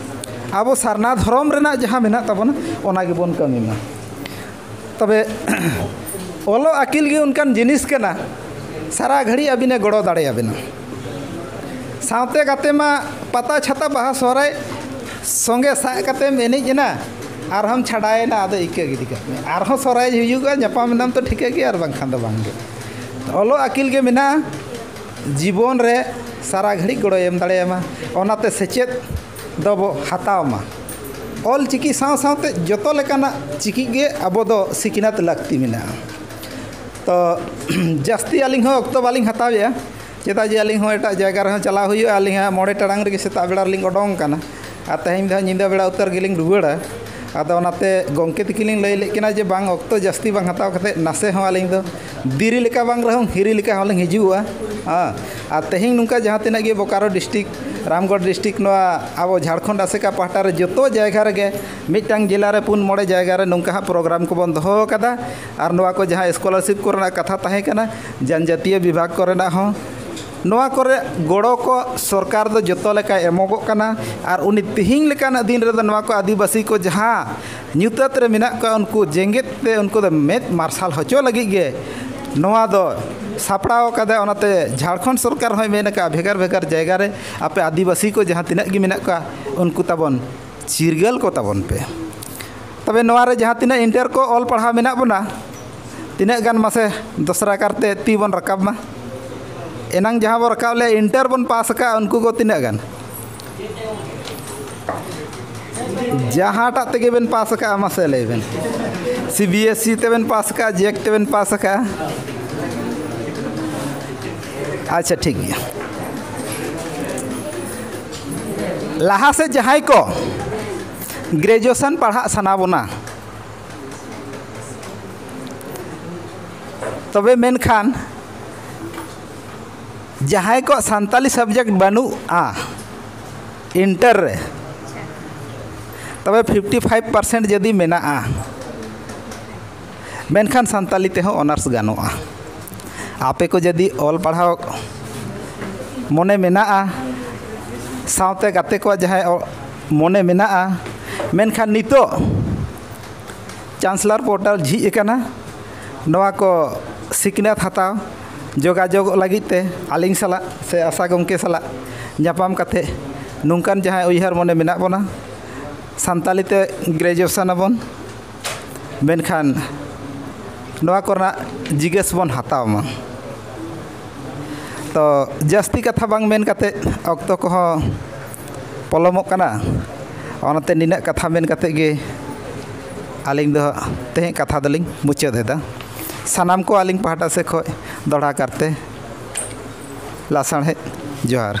ᱟᱵᱚ ᱥᱟᱨᱱᱟ ᱫᱷᱚᱨᱚᱢ ᱨᱮᱱᱟᱜ ᱡᱟᱦᱟᱸ ᱢᱮᱱᱟᱜ ᱛᱟᱵᱚᱱᱟ, ᱚᱱᱟ ᱜᱮᱵᱚᱱ ᱠᱟᱹᱢᱤ ᱢᱟ᱾ ᱛᱚᱵᱮ ᱚᱞᱚᱜ ᱟᱹᱠᱤᱞ ᱜᱮ ᱚᱱᱠᱟᱱ ᱡᱤᱱᱤᱥ ᱠᱟᱱᱟ, ᱥᱟᱨᱟ ᱜᱷᱟᱹᱲᱤᱡ ᱟᱹᱵᱤᱱᱮ ᱜᱚᱲᱚ ᱫᱟᱲᱮᱭᱟᱵᱤᱱᱟ᱾ ᱥᱟᱶᱛᱮ ᱜᱟᱛᱮ ᱢᱟ ᱯᱟᱛᱟ ᱪᱷᱟᱛᱟ ᱵᱟᱦᱟ ᱥᱚᱦᱨᱟᱭ ᱥᱚᱸᱜᱮ ᱥᱟᱵ ᱠᱟᱛᱮᱢ ᱮᱱᱮᱡ ᱮᱱᱟ, ᱟᱨᱦᱚᱸᱢ ᱪᱷᱟᱰᱟᱭᱮᱱᱟ, ᱟᱫᱚ ᱤᱠᱟᱹ ᱜᱤᱰᱤ ᱠᱟᱜ ᱢᱮ᱾ ᱟᱨᱦᱚᱸ ᱥᱚᱦᱨᱟᱭ ᱦᱩᱭᱩᱜᱼᱟ, ᱧᱟᱯᱟᱢ ᱮᱱᱟᱢ ᱛᱚ ᱴᱷᱤᱠᱟᱹ ᱜᱮ, ᱟᱨ ᱵᱟᱝᱠᱷᱟᱱ ᱫᱚ ᱵᱟᱝ ᱜᱮ᱾ ᱚᱞᱚᱜ ᱟᱹᱠᱤᱞ ᱜᱮ ᱢᱮᱱᱟᱜᱼᱟ, ᱡᱤᱵᱚᱱ ᱨᱮ ᱥᱟᱨᱟ ᱜᱷᱟᱹᱲᱤᱡ ᱜᱚᱲᱚᱭ ᱮᱢ ᱫᱟᱲᱮᱭᱟᱢᱟ᱾ ᱚᱱᱟᱛᱮ ᱥᱮᱪᱮᱫ ᱫᱚᱵᱚ ᱦᱟᱛᱟᱣ ᱢᱟ᱾ ᱚᱞ ᱪᱤᱠᱤ ᱥᱟᱶ ᱥᱟᱶᱛᱮ ᱡᱚᱛᱚ ᱞᱮᱠᱟᱱᱟᱜ ᱪᱤᱠᱤ ᱜᱮ ᱟᱵᱚ ᱫᱚ ᱥᱤᱠᱷᱱᱟᱹᱛ ᱞᱟᱹᱠᱛᱤ ᱢᱮᱱᱟᱜᱼᱟ᱾ ᱛᱚ ᱡᱟᱹᱥᱛᱤ ᱟᱹᱞᱤᱧ ᱦᱚᱸ ᱚᱠᱛᱚ ᱵᱟᱹᱞᱤᱧ ᱦᱟᱛᱟᱣᱮᱫᱼᱟ, ᱪᱮᱫᱟᱜ ᱡᱮ ᱟᱹᱞᱤᱧ ᱦᱚᱸ ᱮᱴᱟᱜ ᱡᱟᱭᱜᱟ ᱨᱮᱦᱚᱸ ᱪᱟᱞᱟᱣ ᱦᱩᱭᱩᱜᱼᱟ᱾ ᱟᱹᱞᱤᱧ ᱦᱟᱸᱜ ᱢᱚᱬᱮ ᱴᱟᱲᱟᱝ ᱨᱮᱜᱮ ᱥᱮᱛᱟᱜ ᱵᱮᱲᱟ ᱨᱮᱞᱤᱧ ᱚᱰᱚᱝ ᱠᱟᱱᱟ, ᱟᱨ ᱛᱮᱦᱮᱧ ᱫᱚ ᱦᱟᱸᱜ ᱧᱤᱫᱟᱹ ᱵᱮᱲᱟ ᱩᱛᱟᱹᱨ ᱜᱮᱞᱤᱧ ᱨᱩᱣᱟᱹᱲᱟ᱾ ᱟᱫᱚ ᱚᱱᱟᱛᱮ ᱜᱚᱢᱠᱮ ᱛᱤᱠᱤᱱ ᱞᱤᱧ ᱞᱟᱹᱭ ᱞᱮᱫ ᱠᱤᱱᱟ ᱡᱮ ᱵᱟᱝ, ᱚᱠᱛᱚ ᱡᱟᱹᱥᱛᱤ ᱵᱟᱝ ᱦᱟᱛᱟᱣ ᱠᱟᱛᱮᱫ ᱱᱟᱥᱮ ᱦᱚᱸ ᱟᱹᱞᱤᱧ ᱫᱚ ᱫᱮᱨᱤ ᱞᱮᱠᱟ ᱵᱟᱝ ᱨᱮᱦᱚᱸ ᱦᱤᱨᱤ ᱞᱮᱠᱟ ᱦᱚᱸᱞᱤᱧ ᱦᱤᱡᱩᱜᱼᱟ᱾ ᱦᱮᱸ, ᱟᱨ ᱛᱮᱦᱮᱧ ᱱᱚᱝᱠᱟ ᱡᱟᱦᱟᱸ ᱛᱤᱱᱟᱹᱜ ᱜᱮ ᱵᱳᱠᱟᱨᱳ ᱰᱤᱥᱴᱨᱤᱠᱴ, ᱨᱟᱢᱜᱚᱲ ᱰᱤᱥᱴᱨᱤᱠᱴ, ᱱᱚᱣᱟ ᱟᱵᱚ ᱡᱷᱟᱲᱠᱷᱚᱸᱰ ᱟᱥᱮᱠᱟ ᱯᱟᱦᱴᱟ ᱨᱮ ᱡᱚᱛᱚ ᱡᱟᱭᱜᱟ ᱨᱮᱜᱮ ᱢᱤᱫᱴᱟᱝ ᱡᱮᱞᱟ ᱨᱮ ᱯᱩᱱ ᱢᱚᱬᱮ ᱡᱟᱭᱜᱟ ᱨᱮ ᱱᱚᱝᱠᱟ ᱦᱟᱸᱜ ᱯᱨᱳᱜᱨᱟᱢ ᱠᱚᱵᱚᱱ ᱫᱚᱦᱚ ᱟᱠᱟᱫᱟ᱾ ᱟᱨ ᱱᱚᱣᱟ ᱠᱚ ᱡᱟᱦᱟᱸ ᱥᱠᱚᱞᱟᱨᱥᱤᱯ ᱠᱚᱨᱮᱱᱟᱜ ᱠᱟᱛᱷᱟ ᱛᱟᱦᱮᱸ ᱠᱟᱱᱟ, ᱡᱟᱱᱡᱟᱛᱤᱭᱚ ᱵᱤᱵᱷᱟᱜᱽ ᱠᱚᱨᱮᱱᱟᱜ ᱦᱚᱸ, ᱱᱚᱣᱟ ᱠᱚᱨᱮ ᱜᱚᱲᱚ ᱠᱚ ᱥᱚᱨᱠᱟᱨ ᱫᱚ ᱡᱚᱛᱚ ᱞᱮᱠᱟᱭ ᱮᱢᱚᱜᱚᱜ ᱠᱟᱱᱟ᱾ ᱟᱨ ᱩᱱᱤ ᱛᱮᱦᱮᱧ ᱞᱮᱠᱟᱱᱟᱜ ᱫᱤᱱ ᱨᱮᱫᱚ ᱱᱚᱣᱟ ᱠᱚ ᱟᱹᱫᱤᱵᱟᱹᱥᱤ ᱠᱚ ᱡᱟᱦᱟᱸ ᱧᱩᱛᱟᱹᱛ ᱨᱮ ᱢᱮᱱᱟᱜ ᱠᱚᱣᱟ, ᱩᱱᱠᱩ ᱡᱮᱜᱮᱛ ᱛᱮ ᱩᱱᱠᱩ ᱫᱚ ᱢᱮᱫ ᱢᱟᱨᱥᱟᱞ ᱦᱚᱪᱚ ᱞᱟᱹᱜᱤᱫ ᱜᱮ ᱱᱚᱣᱟ ᱫᱚ ᱥᱟᱯᱲᱟᱣ ᱟᱠᱟᱫᱟ᱾ ᱚᱱᱟᱛᱮ ᱡᱷᱟᱲᱠᱷᱚᱸᱰ ᱥᱚᱨᱠᱟᱨ ᱦᱚᱸᱭ ᱢᱮᱱ ᱟᱠᱟᱫᱼᱟ, ᱵᱷᱮᱜᱟᱨ ᱵᱷᱮᱜᱟᱨ ᱡᱟᱭᱜᱟ ᱨᱮ ᱟᱯᱮ ᱟᱹᱫᱤᱵᱟᱹᱥᱤ ᱠᱚ ᱡᱟᱦᱟᱸ ᱛᱤᱱᱟᱹᱜ ᱜᱮ ᱢᱮᱱᱟᱜ ᱠᱚᱣᱟ, ᱩᱱᱠᱩ ᱛᱟᱵᱚᱱ ᱪᱤᱨᱜᱟᱹᱞ ᱠᱚ ᱛᱟᱵᱚᱱ ᱯᱮ᱾ ᱛᱚᱵᱮ ᱱᱚᱣᱟ ᱨᱮ ᱡᱟᱦᱟᱸ ᱛᱤᱱᱟᱹᱜ ᱤᱱᱴᱟᱨ ᱠᱚ ᱚᱞ ᱯᱟᱲᱦᱟᱣ ᱢᱮᱱᱟᱜ ᱵᱚᱱᱟ, ᱛᱤᱱᱟᱹᱜ ᱜᱟᱱ ᱢᱟᱥᱮ ᱫᱚᱥᱨᱟ ᱠᱟᱨᱛᱮ ᱛᱤ ᱵᱚᱱ ᱨᱟᱠᱟᱵ ᱢᱟ? ᱮᱱᱟᱝ ᱡᱟᱦᱟᱸ ᱵᱚᱱ ᱨᱟᱠᱟᱵ ᱞᱮᱫ, ᱤᱱᱴᱟᱨ ᱵᱚᱱ ᱯᱟᱥ ᱟᱠᱟᱫᱼᱟ, ᱩᱱᱠᱩ ᱠᱚ ᱛᱤᱱᱟᱹᱜ ᱜᱟᱱ? ᱡᱟᱦᱟᱸᱴᱟᱜ ᱛᱮᱜᱮ ᱵᱮᱱ ᱯᱟᱥ ᱟᱠᱟᱫᱼᱟ, ᱢᱟᱥᱮ ᱞᱟᱹᱭ ᱵᱮᱱ᱾ ᱥᱤ ᱵᱤ ᱮᱥ ᱥᱤ ᱛᱮᱵᱮᱱ ᱯᱟᱥ ᱟᱠᱟᱫᱼᱟ, ᱡᱮᱠ ᱛᱮᱵᱮᱱ ᱯᱟᱥ ᱟᱠᱟᱫᱼᱟ? ᱟᱪᱪᱷᱟ, ᱴᱷᱤᱠ ᱜᱮᱭᱟ᱾ ᱞᱟᱦᱟ ᱥᱮᱫ ᱡᱟᱦᱟᱸᱭ ᱠᱚ ᱜᱨᱮᱡᱩᱭᱮᱥᱚᱱ ᱯᱟᱲᱦᱟᱜ ᱥᱟᱱᱟ ᱵᱚᱱᱟ, ᱛᱚᱵᱮ ᱢᱮᱱᱠᱷᱟᱱ ᱡᱟᱦᱟᱸᱭ ᱠᱚᱣᱟᱜ ᱥᱟᱱᱛᱟᱞᱤ ᱥᱟᱵᱡᱮᱠᱴ ᱵᱟᱹᱱᱩᱜᱼᱟ ᱤᱱᱴᱟᱨ ᱨᱮ, ᱛᱚᱵᱮ ᱯᱷᱤᱯᱴᱤ ᱯᱷᱟᱭᱤᱵᱷ ᱯᱟᱨᱥᱮᱱᱴ ᱡᱩᱫᱤ ᱢᱮᱱᱟᱜᱼᱟ, ᱢᱮᱱᱠᱷᱟᱱ ᱥᱟᱱᱛᱟᱞᱤ ᱛᱮᱦᱚᱸ ᱚᱱᱟᱨᱥ ᱜᱟᱱᱚᱜᱼᱟ᱾ ᱟᱯᱮ ᱠᱚ ᱡᱩᱫᱤ ᱚᱞ ᱯᱟᱲᱦᱟᱣ ᱢᱚᱱᱮ ᱢᱮᱱᱟᱜᱼᱟ, ᱥᱟᱶᱛᱮ ᱜᱟᱛᱮ ᱠᱚᱣᱟᱜ ᱡᱟᱦᱟᱸᱭ ᱚ-, ᱢᱚᱱᱮ ᱢᱮᱱᱟᱜᱼᱟ, ᱢᱮᱱᱠᱷᱟᱱ ᱱᱤᱛᱚᱜ ᱪᱟᱱᱥᱮᱞᱚᱨ ᱯᱳᱨᱴᱟᱞ ᱡᱷᱤᱡ ᱟᱠᱟᱱᱟ᱾ ᱱᱚᱣᱟ ᱠᱚ ᱥᱤᱠᱷᱱᱟᱹᱛ ᱦᱟᱛᱟᱣ, ᱡᱳᱜᱟᱡᱳᱜᱽ ᱞᱟᱹᱜᱤᱫ ᱛᱮ ᱟᱹᱞᱤᱧ ᱥᱟᱞᱟᱜ ᱥᱮ ᱟᱥᱟ ᱜᱚᱢᱠᱮ ᱥᱟᱞᱟᱜ ᱧᱟᱯᱟᱢ ᱠᱟᱛᱮ ᱱᱚᱝᱠᱟᱱ ᱡᱟᱦᱟᱸᱭ ᱩᱭᱦᱟᱹᱨ ᱢᱚᱱᱮ ᱢᱮᱱᱟᱜ ᱵᱚᱱᱟ, ᱥᱟᱱᱛᱟᱞᱤ ᱛᱮ ᱜᱨᱮᱡᱩᱭᱮᱥᱚᱱ ᱟᱵᱚᱱ, ᱢᱮᱱᱠᱷᱟᱱ ᱱᱚᱣᱟ ᱠᱚᱨᱮᱱᱟᱜ ᱡᱤᱜᱽᱜᱟᱹᱥ ᱵᱚᱱ ᱦᱟᱛᱟᱣ ᱢᱟ᱾ ᱛᱚ, ᱡᱟᱹᱥᱛᱤ ᱠᱟᱛᱷᱟ ᱵᱟᱝ ᱢᱮᱱ ᱠᱟᱛᱮ, ᱚᱠᱛᱚ ᱠᱚᱦᱚᱸ ᱯᱚᱞᱚᱢᱚᱜ ᱠᱟᱱᱟ, ᱚᱱᱟᱛᱮ ᱱᱤᱱᱟᱹᱜ ᱠᱟᱛᱷᱟ ᱢᱮᱱ ᱠᱟᱛᱮ ᱜᱮ ᱟᱹᱞᱤᱧ ᱫᱚ ᱛᱮᱦᱮᱧ ᱠᱟᱛᱷᱟ ᱫᱚᱞᱤᱧ ᱢᱩᱪᱟᱹᱫ ᱮᱫᱟ᱾ ᱥᱟᱱᱟᱢ ᱠᱚ ᱟᱹᱞᱤᱧ ᱯᱟᱦᱴᱟ ᱥᱮᱫ ᱠᱷᱚᱱ ᱫᱚᱦᱲᱟ ᱠᱟᱨᱛᱮ ᱞᱟᱥᱟᱲᱦᱮᱫ ᱡᱚᱦᱟᱨ᱾